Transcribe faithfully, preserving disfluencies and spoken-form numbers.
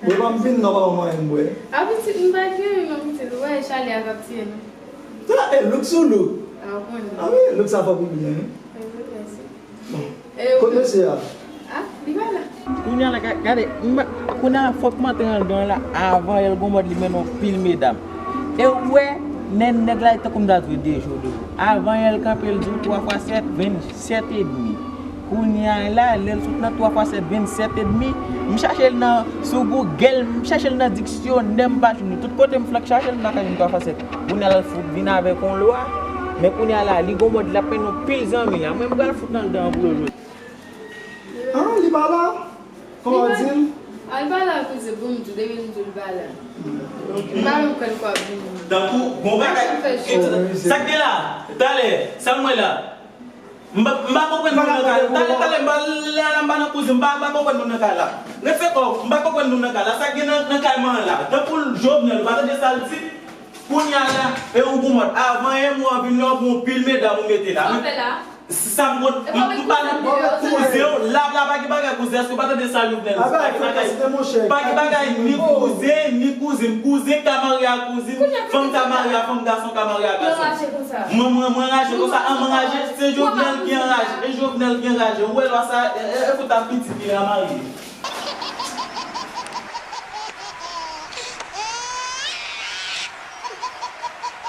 Bwè pa m vin non, pa ban m anyen m bwè. A pitit, m pa gen menm pitit, ou wè chalè a k ap tiye nou. Sa e look sou look. A, ou konnen. A wi, look sa fò pou byen, wi. Mèsi. Bon. E, kote mesye a? A, li pa la. Kounye a la, ga- gade, m pa- kounye a fòk m antre anndan la avan Yèl Gonmòd li mennen yon pil medam. E ou wè, nèg nèg la, li tankou m ta di w de jou, de jou. Avan Yèl kanpe, l di w twa fwa sèt, vennsèt edmi. Kounye a la, lè l sot nan twa fwa sèt, vennsèt edmi, m chache l nan, sou Google, m chache l nan diksyonè, m pa jwenn li. Tout kote m flank chache l, m pa ka jwenn twa fwa sèt. Kounye a la, l fout vin avèk yon lwa, men kounye a la, li gon mòd, l ap mennen yon pil zanmi la. Mwen, m pral fout nan l dan pou l jwe. Ah, li pa la? Kòman w di l? Ah, li pa la, kouzin, pou m di w, depi m di w li pa la. M pa menm kwè l kwè ap vini. Tankou, gon bagay, sa k gen la, talè, sa m wè la. M pa, m pa konprann moun nan kay la. Talè, talè, m pa la, m pa nan kouzin, m pa, m pa konprann moun nan kay la. Ret fè kò w, m pa konprann moun nan kay la. Sa k gen nan, nan kay man an la? Tankou Jovenel, ou pa tande sa l di? Kounye a la, e ou gon mòd. Avan yè mwa vin la, ou gon pil medam ou mete la. Sa w fè la? Sa m konn, m, m pa nan kouzen w, la, la, pa gen bagay kouzen, èske w pa tande sa Jovenel di? Pa gen bagay, pa gen bagay ni kouzen, ni kouzin. Kouzen ka marye ak kouzin, fanm ka marye ak fanm, gason ka marye ak gason. Mwen, mwen, mwen raje konsa, an mwen raje, se Jovenel ki anraje, e Jovenel ki anraje. Ou wè lwa sa, e, e, e fout ak pitit li la marye.